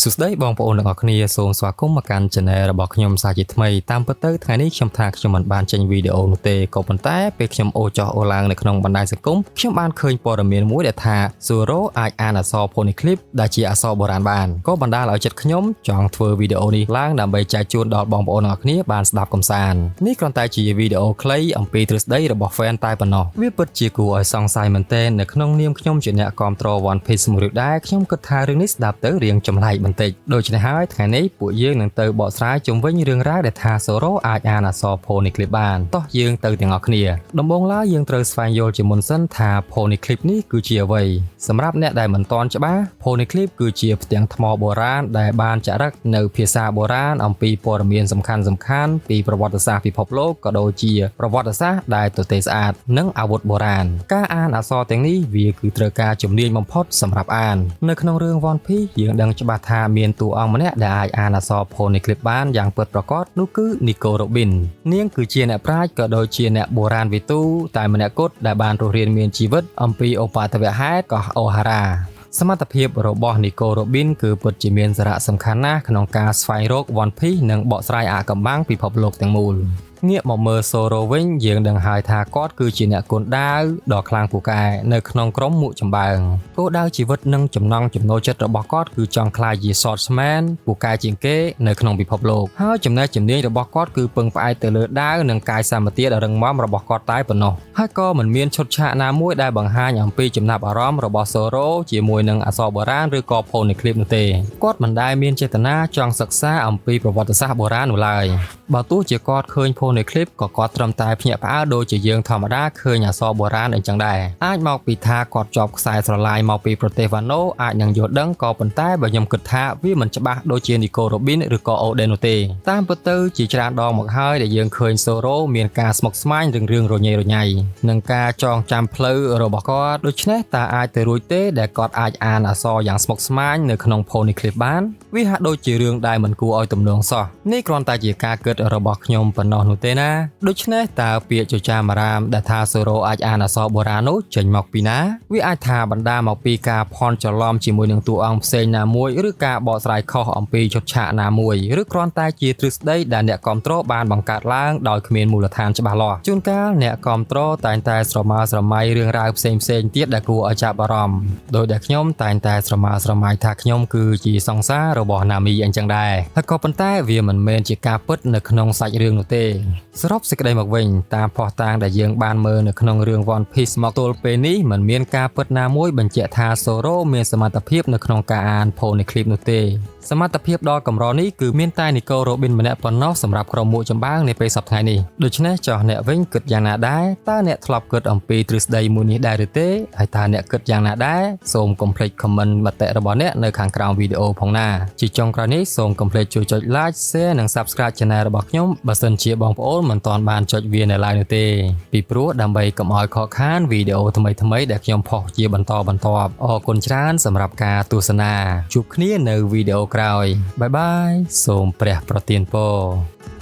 សួស្តីបងប្អូនទាំងអស់គ្នាសូមស្វាគមន៍មកកាន់ Channel របស់ខ្ញុំសាជាថ្មីតាមពិតទៅថ្ងៃនេះខ្ញុំថាខ្ញុំមិនបានចេញវីដេអូនោះទេក៏ប៉ុន្តែពេលខ្ញុំអូចោះអូឡើងនៅក្នុងបណ្ដាញសង្គមខ្ញុំបានឃើញព័ត៌មានមួយដែលថា Zoro អាចអានអក្សរ Poneglyph ដែលជាអក្សរបុរាណបានក៏បណ្ដាលឲ្យចិត្តខ្ញុំចង់ធ្វើវីដេអូនេះឡើងដើម្បីចែកជូនដល់បងប្អូនទាំងអស់គ្នាបានស្ដាប់កម្សាន្តនេះគ្រាន់តែជាវីដេអូខ្លីអំពីទ្រឹស្ដីរបស់ fan តែប៉ុណ្ណោះវាពិតជាគួរឲ្យសង្ស័យមែនទែននៅក្នុងនាមខ្ញុំជាអ្នកគាំទ្រ One Piece មួយរូបដែរខ្ញុំគិតថារឿងនេះស្ដាប់ទៅរៀងចម្លែកបន្តិចដូច្នេះហើយថ្ងៃនេះពួកយើងនឹងទៅបកស្រាយជុំវិញរឿងរ៉ាវដែលថា Zoro អាចអានអក្សរ Poneglyph បានតោះយើងទៅទាំងអស់គ្នាដំបូងឡើយយើងត្រូវស្វែងយល់ជាមុនសិនថា Poneglyph នេះគឺជាអ្វីសម្រាប់អ្នកដែលមិនទាន់ច្បាស់ Poneglyph គឺជាផ្ទាំងថ្មបុរាណដែលបានចារឹកនៅភាសាបុរាណអំពីព័ត៌មានសំខាន់ៗពីប្រវត្តិសាស្ត្រពិភពលោកក៏ដូចជាប្រវត្តិសាស្ត្រដែលទទេស្អាតនិងអាវុធបុរាណការអានអក្សរទាំងនេះវាគឺត្រូវការជំនាញបំផុតសម្រាប់អាននៅក្នុងរឿង One Piece យើងដឹងច្បាស់ថាមានតួអង្គម្នាក់ដែលអាចអានអក្សរ Poneglyph បានយ៉ាងពិតប្រាកដនោះគឺ Nico Robin នាងគឺជាអ្នកប្រាជ្ញក៏ដូចជាអ្នកបុរាណវិទូតែម្នាក់គត់ដែលបានរស់រានមានជីវិតអំពីឧបទ្ទវហេតុកោះអូហារ៉ាសមត្ថភាពរបស់ Nico Robin គឺពិតជាមានសារៈសំខាន់ណាស់ក្នុងការស្វែងរក One Piece និងបកស្រាយអាថ៌កំបាំងពិភពលោកទាំងមូលងាកមកមើល Zoro វិញយើងដឹងហើយថាគាត់គឺជាអ្នកគុនដាវដ៏ខ្លាំងពូកែនៅក្នុងក្រុមមួកចម្បាំងគោលដៅជីវិតនិងចំណង់ចំណូលចិត្តរបស់គាត់គឺចង់ក្លាយជា swordsman ពូកែជាងគេនៅក្នុងពិភពលោកហើយចំណេះជំនាញរបស់គាត់គឺពឹងផ្អែកទៅលើដាវនិងកាយសម្បទាដ៏រឹងមាំរបស់គាត់តែប៉ុណ្ណោះហើយក៏មិនមានឈុតឆាកណាមួយដែលបង្ហាញអំពីចំណាប់អារម្មណ៍របស់ Zoro ជាមួយនឹងអក្សរបុរាណឬក៏ Poneglyph នោះទេគាត់មិនដែលមានចេតនាចង់សិក្សាអំពីប្រវត្តិសាស្ត្របុរាណនោះឡើយបើទោះជាគាត់ឃើញ Poneglyph ក៏គាត់ត្រឹមតែភ្ញាក់ផ្អើលដូចជាយើងធម្មតាឃើញអក្សរបុរាណអញ្ចឹងដែរអាចមកពីថាគាត់ជាប់ខ្សែស្រឡាយមកពីប្រទេសវ៉ាណូអាចនឹងយល់ដឹងក៏ប៉ុន្តែបើខ្ញុំគិតថាវាមិនច្បាស់ដូចជា Nico Robin ឬក៏ Oden នោះទេតាមពិតទៅជាច្រើនដងមកហើយដែលយើងឃើញ Zoro មានការស្មុគស្មាញរឿងរឿងរញ៉េរញ៉ៃនិងការចងចាំផ្លូវរបស់គាត់ដូច្នេះតើអាចទៅរួចទេដែលគាត់អាចអានអក្សរយ៉ាងស្មុគស្មាញនៅក្នុង Poneglyph បានវាហាក់ដូចជារឿងដែលមិនគួរឲ្យទំនងសោះនេះគ្រាន់តែជាការគិតរបស់ខ្ញុំប៉ុណ្ណោះនោះទេណាដូច្នេះតើពាក្យចចាមអារាមដែលថា Zoro អាចអានអក្សរបុរាណនោះចេញមកពីណាវាអាចថាបណ្ដាមកពីការភ័ន្តច្រឡំជាមួយនឹងតួអង្គផ្សេងណាមួយឬការបកស្រាយខុសអំពីឈុតឆាកណាមួយឬគ្រាន់តែជាទ្រឹស្ដីដែលអ្នកគាំទ្របានបង្កើតឡើងដោយគ្មានមូលដ្ឋានច្បាស់លាស់ជួនកាលអ្នកគាំទ្រតែងតែស្រមើស្រមៃរឿងរ៉ាវផ្សេងផ្សេងទៀតដែលគួរឲ្យចាប់អារម្មណ៍ដោយដែលខ្ញុំតែងតែស្រមើស្រមៃថាខ្ញុំគឺជាសង្សាររបស់ណាមីអញ្ចឹងដែរហើយក៏ប៉ុន្តែវាមិនមែនជាការពិតនៅក្នុងសាច់រឿងនោះទេសរុបសេចក្តីមកវិញតាមភស្តុតាងដែលយើងបានមើលនៅក្នុងរឿង One Piece មកទល់ពេលនេះមិនមានការពិតណាមួយបញ្ជាក់ថា Zoro មានសមត្ថភាពនៅក្នុងការអាន Poneglyph នោះទេសមត្ថភាពដ៏កម្រនេះគឺមានតែ Nico Robin ម្នាក់ប៉ុណ្ណោះសម្រាប់ក្រុមមួកចម្បាំងនាពេលសប្តាហ៍នេះដូច្នេះចុះអ្នកវិញគិតយ៉ាងណាដែរតើអ្នកធ្លាប់គិតអំពីទ្រឹស្ដីមួយនេះដែរឬទេហើយតើអ្នកគិតយ៉ាងណាដែរសូមកុំភ្លេច comment មតិរបស់អ្នកនៅខាងក្រោមវីដេអូផងណាជាចុងក្រោយនេះសូមកុំភ្លេចជួយចុច like share និង subscribe channel របស់ខ្ញុំបើសិនជាបងប្អូនមិនទាន់បានចុចវានៅឡើយនោះទេពីព្រោះដើម្បីកុំឲ្យខកខានវីដេអូថ្មីៗដែលខ្ញុំផុសជាបន្តបន្ទាប់អរគុណច្រើនសម្រាប់ការទស្សនាជួបគ្នានៅវីដេអូក្រោយ bye bye សូមព្រះប្រទានពរ។